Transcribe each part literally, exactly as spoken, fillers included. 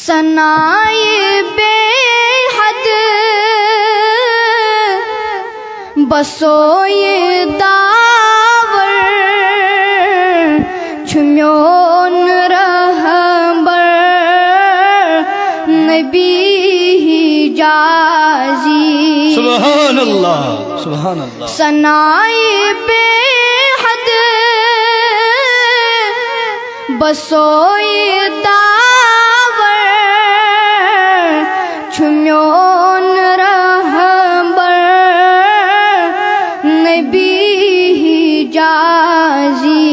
ثنائے بے حد بسوئے داور، چھُ میون رہبر نبی حجازی۔ سبحان اللہ، سبحان اللہ۔ ثنائے بے حد بسوئے داور، چھُ میون رہبر نبی حجازی۔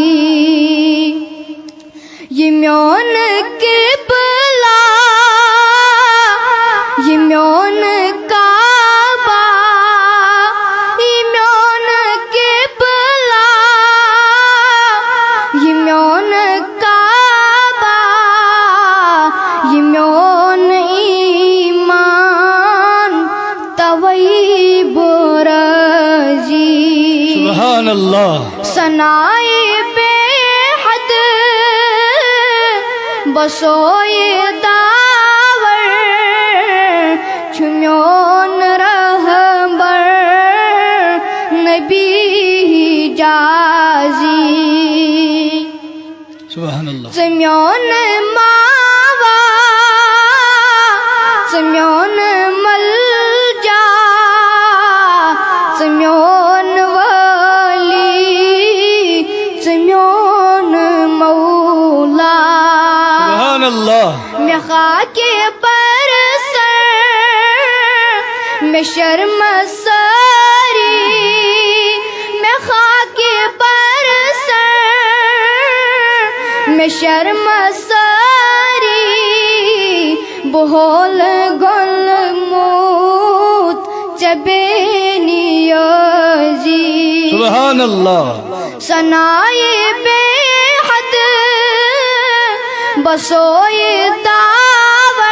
یہِ میون قبلہ، یہِ میون کعبہ، یہِ میون قبلہ، یہِ میون کعبہ، یہِ میون ایمان، توے بہٕ رٲضی۔ سبحان اللہ۔ ثنائے بے حد بسوئے داور، چھُ میون رہبر نبی حجازی۔ سبحان اللہ۔ ژٕ میون ماوا، ژٕ میون ملجا، ژٕ میون ولی، ژٕ میون مولا۔ سبحان اللہ۔ مےٚ خاکہِ پر سر، مےٚ شرمہٕ سٲری، مےٚ خاکہِ پر سر، مےٚ شرمہٕ سٲری، بہٕ ہولہٕ گوٚلمُت ژےٚ بے نیٲزی۔ سبحان اللہ۔ ثنائے بے حد بسوئے داور،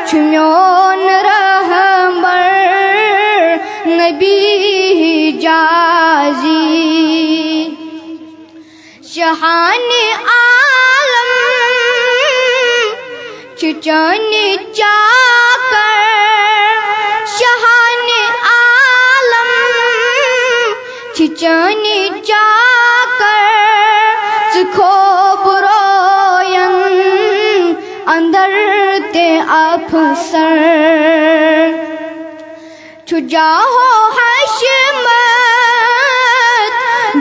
چھُ میون رہبر نبی حجازی۔ شاہانِ عالم چھِ چٲنۍ چاکر، شاہانِ عالم چھِ چٲنۍ چاکر، ژٕ خوب روین اندر تہِ افسر۔ چھُ جاہو حشمت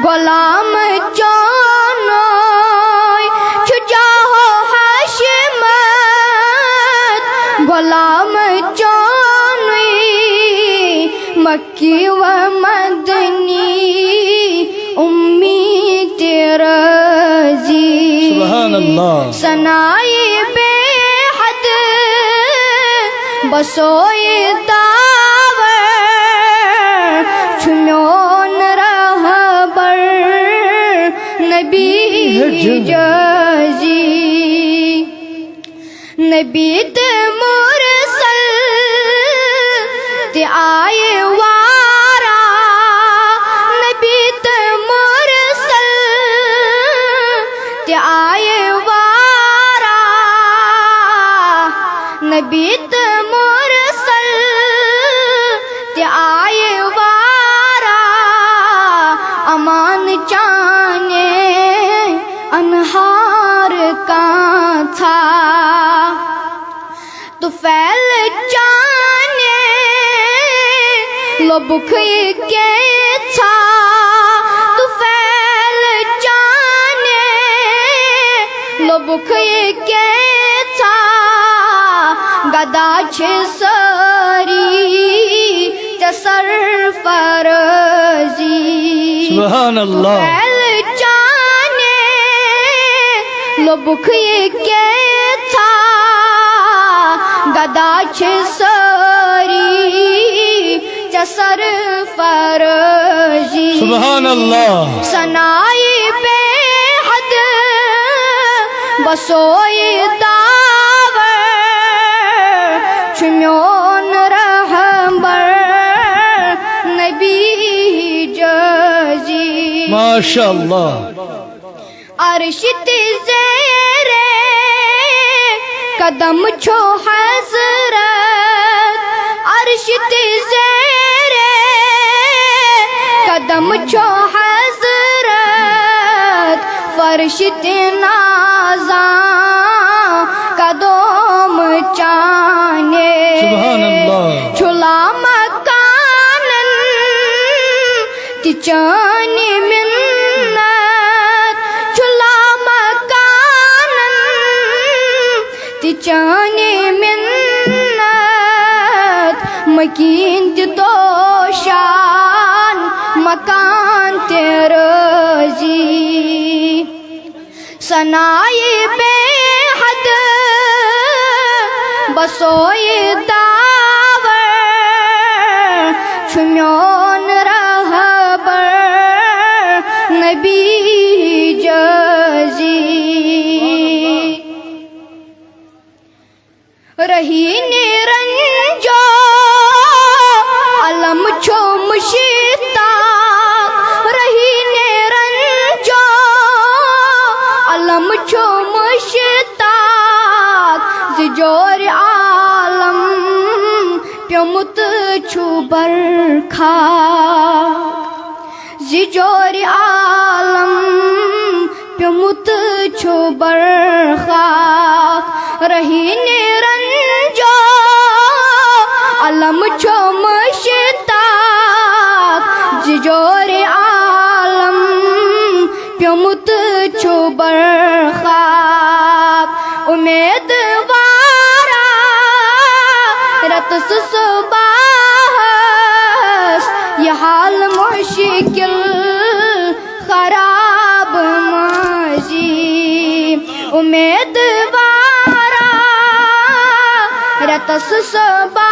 غلام چونوے، چھُ جاہو حشمت غلام چونوے، مکی و مدنی امی تیرا جی۔ سبحان اللہ۔ ثنائے بے حد بسوئے داور، چھُ میون رہبر نبی حجازی۔ نبی تہٕ مرسل تہِ آیہِ واریاہ، نبی تہٕ مرسل تہِ آیہِ واریاہ، نبی تہٕ مرسل تہِ آیہِ واریاہ، امان چانہِ انہار کانٛژھا۔ طفیل چانہِ لوٚبُکھ یہِ کینٛژھا، طفیل چانہِ لوٚبُکھ یہِ کینٛژھا، گدا چھِ سٲری ژےٚ سرفرازی۔ سبحان اللہ۔ طفیل چانہِ لوٚبُکھ یہِ کینٛژھا، گدا چھِ سٲری ژےٚ سرفرازی۔ سبحان اللہ۔ ثنائے بے حد بسوئے داور، چھُ میون رہبر نبی حجازی۔ ماشاء اللہ۔ عرش تہِ زیرے قدم چھو حضرت عرش تہِ زیرے، قدم چھو حضرت فرش تہِ نازاں قدم چانے۔ سبحان اللہ۔ چھُ لامکانن تہِ چٲنۍ منت، چھُ لامکانن تہِ چٲنۍ منت، مکین تہِ توشان، مکان تہِ رٲضی۔ ثنائے بے حد بسوئے داور، چھُ میون رہبر نبی جازی۔ رہی نے رنجو علم چھو مشتاق، رہی نے رنجو علم چھو مشتاق، زِ جور عالم پیومت چھُ برخاک، زِ جور عالم پیومت چھُ برخاک۔ رہی نے رنجو علم چھو مشتاق، زِ جور عالم پیومت چھُ برخاک۔ امیدوارا رتس صبحس یہ حال مشکل خراب مزی۔ امیدوارا رتس صبحس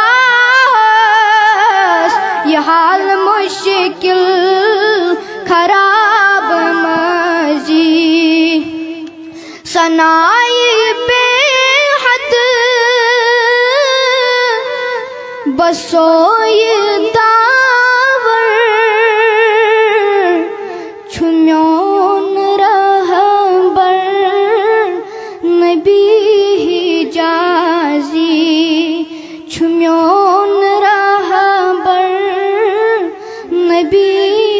یہ حال مشکل خراب مزی۔ ثنائے بے حد بسوئے داور، چھُ میون رہبر نبی حجازی، چھُ میون رہبر نبی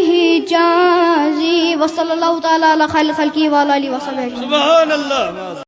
حجازی۔ وصلی اللہ تعالیٰ علی خیر خلقہ وعلی آلہ وصحبہ اجمعین۔ سبحان اللہ۔